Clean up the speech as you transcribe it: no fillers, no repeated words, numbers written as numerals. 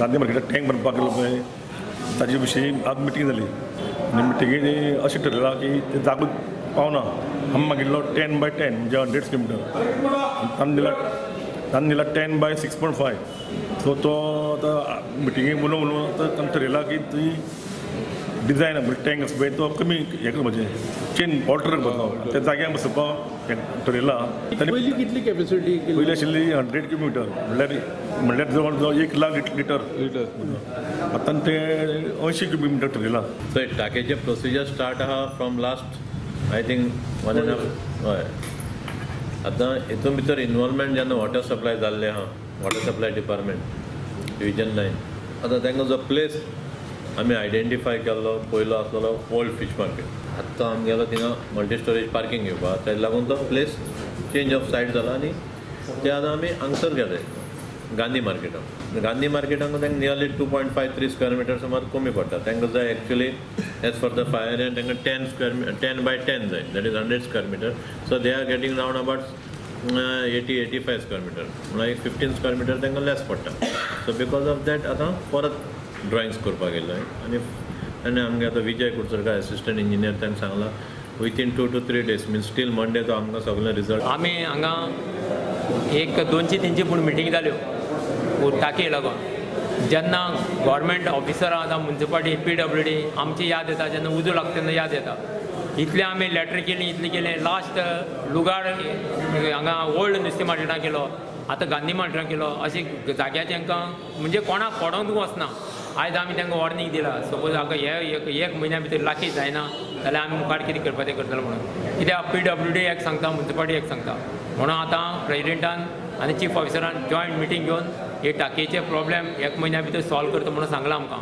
गांधी मार्केटाक टँक बांदपाक गेलो पळय ताजे विशीं आज मिटींग जाली आनी मिटिंगेन अशें ठरयलां की ते जागो पावना. आमी मागिल्लो 10 by 10 म्हणजे 100 स्क्वेअर मिटर, तांणी दिला 10 by 6.5. सो तो आतां मिटिंगेक उलोवन उलोवन आतां तांणी ठरयलां की ती डिजायन म्हणजे टँक आसा पळय तो कमी हें करपाचें, चेंज ऑल्टर करपाचो, त्या जाग्यार बसोवपाक ठरयलां. पयलीं कितली कॅपेसिटी? पयलीं आशिल्ली 100 क्यूब मिटर, म्हणल्यार जवळ जवळ 1 लाख लिटर. आतां ते 80 क्यूब मिटर ठरयलां. सो टाकेचे प्रोसिजर स्टार्ट आहा from last I think 1.5. हय, आतां हितून भितर इनवॉल्वमेंट जेन्ना वॉटर सप्लाय जाल्लें आहा, वॉटर सप्लाय डिपार्टमेंट डिविजन 9, आतां तांकां जो प्लेस आमी आयडेंटिफाय केल्लो पयलो आसलेलो ओल्ड फीश मार्केट. आत्तां आमगेलो थिंगा मल्टी स्टोरेज पार्कींग घेवपाक, तेका लागून तो प्लेस चेंज ऑफ सायड जाला आनी ते आतां आमी हांगसर गेले गांधी मार्केटाक. गांधी मार्केटाक तांकां नियरली 2.53 स्क्वेअर मिटर सुमार कमी पडटा. तांकां जाय actually as for the fire and तांकां 10 by 10 जाय, that is 100 square metre. So they are getting round about 80-85 square metre, म्हणल्यार एक 15 स्क्वेअर मिटर तांकां लेस पडटा. सो because of that आतां परत ड्रॉइंग्स करपाक गेल्लो आनी आनी आमगे आतां विजय कुडचडकार एसिस्टंट इंजिनियर तांकां सांगलां within 2 to 3 days means till Monday तो आमकां सगळें रिजल्ट. आमी हांगा एक 200-300 पूण मिटींग जाल्यो टाकये लागून. जेन्ना गव्हर्मेंट ऑफिसरां आतां मुन्सिपालिटी PWD आमची याद येता, जेन्ना उजो लागता तेन्ना याद येता. इतलें आमी लॅटर केली, इतलें केलें, लास्ट लुगाड हांगा ओल्ड नुस्तें मार्केटाक केलो, आतां गांधी मार्केटाक केलो. अशें जाग्याचें तांकां म्हणजे कोणाक पडोंक वचना. आयज आमी तांकां वॉर्निंग दिला, सपोज हांगा हे एक म्हयन्या भितर लाकी जायना जाल्यार आमी मुखार कितें करपाचें तें करतले म्हणून. कित्याक PWD एक सांगता, मुन्सिपालिटी एक सांगता. म्हणून आतां प्रेजिडेंटान आनी चीफ ऑफिसरान जॉयंट मिटींग घेवन हे टाकयेचे प्रॉब्लेम एक म्हयन्या भितर सॉल्व करता म्हणून सांगलां आमकां.